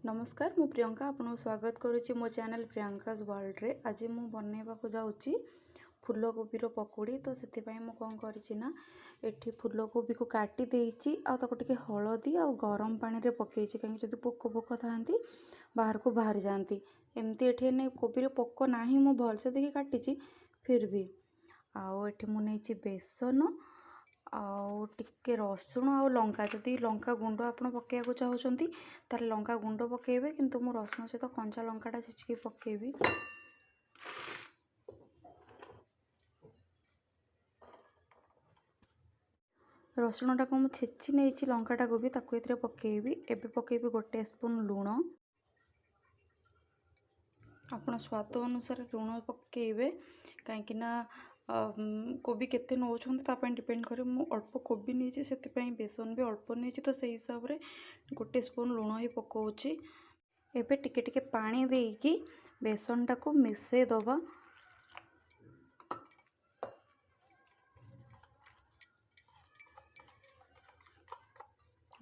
ନମସ୍କାର, ମୁଁ ପ୍ରିୟଙ୍କା ଆପଣଙ୍କୁ ସ୍ୱାଗତ କରୁଛି ମୋ ଚ୍ୟାନେଲ୍ ପ୍ରିୟଙ୍କାଜ୍ ୱାର୍ଲଡ଼ରେ। ଆଜି ମୁଁ ବନେଇବାକୁ ଯାଉଛି ଫୁଲକୋବିର ପକୋଡ଼ି। ତ ସେଥିପାଇଁ ମୁଁ କ'ଣ କରିଛି ନା, ଏଠି ଫୁଲକୋବିକୁ କାଟି ଦେଇଛି ଆଉ ତାକୁ ଟିକେ ହଳଦୀ ଆଉ ଗରମ ପାଣିରେ ପକାଇଛି, କାହିଁକି ଯଦି ପୋକ ଫୋକ ଥାଆନ୍ତି ବାହାରକୁ ବାହାରି ଯାଆନ୍ତି। ଏମିତି ଏଠି ଏନେ କୋବିରେ ପୋକ ନାହିଁ, ମୁଁ ଭଲସେ ଦେଖି କାଟିଛି ଫିର୍ ବି। ଆଉ ଏଠି ମୁଁ ନେଇଛି ବେସନ ଆଉ ଟିକେ ରସୁଣ ଆଉ ଲଙ୍କା। ଯଦି ଲଙ୍କା ଗୁଣ୍ଡ ଆପଣ ପକାଇବାକୁ ଚାହୁଁଛନ୍ତି, ତାହେଲେ ଲଙ୍କା ଗୁଣ୍ଡ ପକାଇବେ, କିନ୍ତୁ ମୁଁ ରସୁଣ ସହିତ କଞ୍ଚା ଲଙ୍କାଟା ଛେଚିକି ପକାଇବି। ରସୁଣଟାକୁ ମୁଁ ଛେଚି ନେଇଛି, ଲଙ୍କାଟାକୁ ବି, ତାକୁ ଏଥିରେ ପକାଇବି। ଏବେ ପକାଇବି 1 ସ୍ପୁନ୍ ଲୁଣ। ଆପଣ ସ୍ୱାଦ ଅନୁସାରେ ଲୁଣ ପକାଇବେ, କାହିଁକିନା କୋବି କେତେ ନେଉଛନ୍ତି ତା ପାଇଁ ଡିପେଣ୍ଡ କରେ। ମୁଁ ଅଳ୍ପ କୋବି ନେଇଛି, ସେଥିପାଇଁ ବେସନ ବି ଅଳ୍ପ ନେଇଛି, ତ ସେଇ ହିସାବରେ 1 ସ୍ପୁନ୍ ଲୁଣ ହିଁ ପକାଉଛି। ଏବେ ଟିକେ ଟିକେ ପାଣି ଦେଇକି ବେସନଟାକୁ ମିଶାଇ ଦେବା।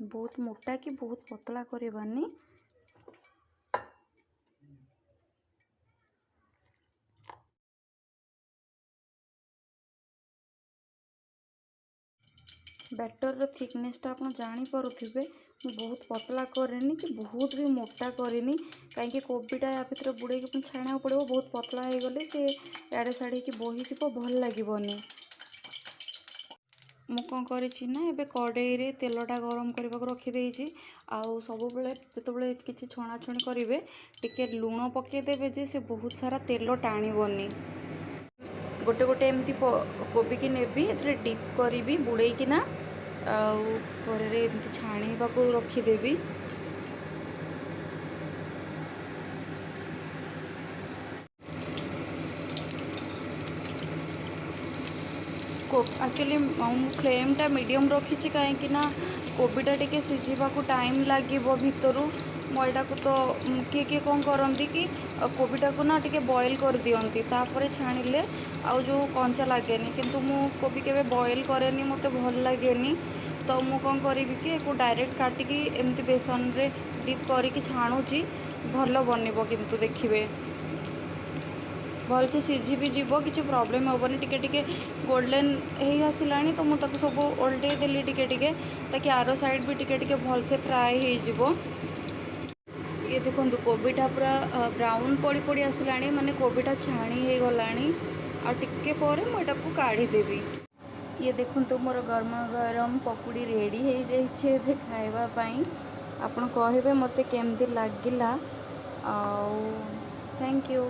ବହୁତ ମୋଟା କି ବହୁତ ପତଳା କରିବାନି। ବ୍ୟାଟର୍ର ଥିକନେସ୍ଟା ଆପଣ ଜାଣିପାରୁଥିବେ, ମୁଁ ବହୁତ ପତଳା କରିନି କି ବହୁତ ବି ମୋଟା କରିନି, କାହିଁକି କୋବିଟା ୟା ଭିତରେ ବୁଡ଼େଇକି ପୁଣି ଛାଣିବାକୁ ପଡ଼ିବ। ବହୁତ ପତଳା ହେଇଗଲେ ସେ ଇଆଡ଼େ ସିଆଡ଼େ ହେଇକି ବୋହିଯିବ, ଭଲ ଲାଗିବନି। ମୁଁ କ'ଣ କରିଛି ନା, ଏବେ କଡ଼େଇରେ ତେଲଟା ଗରମ କରିବାକୁ ରଖିଦେଇଛି। ଆଉ ସବୁବେଳେ ଯେତେବେଳେ କିଛି ଛଣାଛଣି କରିବେ, ଟିକେ ଲୁଣ ପକାଇଦେବେ ଯେ ସେ ବହୁତ ସାରା ତେଲ ଟାଣିବନି। ଗୋଟେ ଗୋଟେ ଏମିତି କୋବିକି ନେବି, ଏଥିରେ ଡିପ୍ କରିବି ବୁଡ଼େଇକିନା, ଆଉ କଡ଼େଇରେ ଏମିତି ଛାଣିବାକୁ ରଖିଦେବି। ଆକ୍ଚୁଆଲି ମୁଁ ଫ୍ଲେମ୍ଟା ମିଡ଼ିୟମ୍ ରଖିଛି, କାହିଁକି ନା କୋବିଟା ଟିକେ ସିଝିବାକୁ ଟାଇମ୍ ଲାଗିବ ଭିତରୁ। ମୁଁ ଏଇଟାକୁ ତ କିଏ କିଏ କ'ଣ କରନ୍ତି କି କୋବିଟାକୁ ନା ଟିକେ ବଏଲ୍ କରିଦିଅନ୍ତି, ତାପରେ ଛାଣିଲେ ଆଉ ଯେଉଁ କଞ୍ଚା ଲାଗେନି। କିନ୍ତୁ ମୁଁ କୋବି କେବେ ବଏଲ୍ କରେନି, ମୋତେ ଭଲ ଲାଗେନି। ତ ମୁଁ କ'ଣ କରିବି କି ଏକୁ ଡାଇରେକ୍ଟ କାଟିକି ଏମିତି ବେସନରେ ଡିପ୍ କରିକି ଛାଣୁଛି, ଭଲ ବନିବ। କିନ୍ତୁ ଦେଖିବେ ଭଲସେ ସିଝି ବି ଯିବ, କିଛି ପ୍ରୋବ୍ଲେମ୍ ହେବନି। ଟିକେ ଟିକେ ଗୋଲ୍ଡେନ୍ ହେଇ ଆସିଲାଣି, ତ ମୁଁ ତାକୁ ସବୁ ଓଲଟେଇ ଦେଲି ଟିକେ ଟିକେ, ତାକି ଆର ସାଇଡ଼୍ ବି ଟିକେ ଟିକେ ଭଲସେ ଫ୍ରାଏ ହେଇଯିବ। ଇଏ ଦେଖନ୍ତୁ, କୋବିଟା ପୁରା ବ୍ରାଉନ୍ ପଡ଼ି ପଡ଼ି ଆସିଲାଣି, ମାନେ କୋବିଟା ଛାଣି ହେଇଗଲାଣି। ଆଉ ଟିକେ ପରେ ମୁଁ ଏଟାକୁ କାଢ଼ିଦେବି। ଇଏ ଦେଖନ୍ତୁ, ମୋର ଗରମ ଗରମ ପକୁଡ଼ି ରେଡ଼ି ହେଇଯାଇଛି ଏବେ ଖାଇବା ପାଇଁ। ଆପଣ କହିବେ ମୋତେ କେମିତି ଲାଗିଲା। ଆଉ thank you.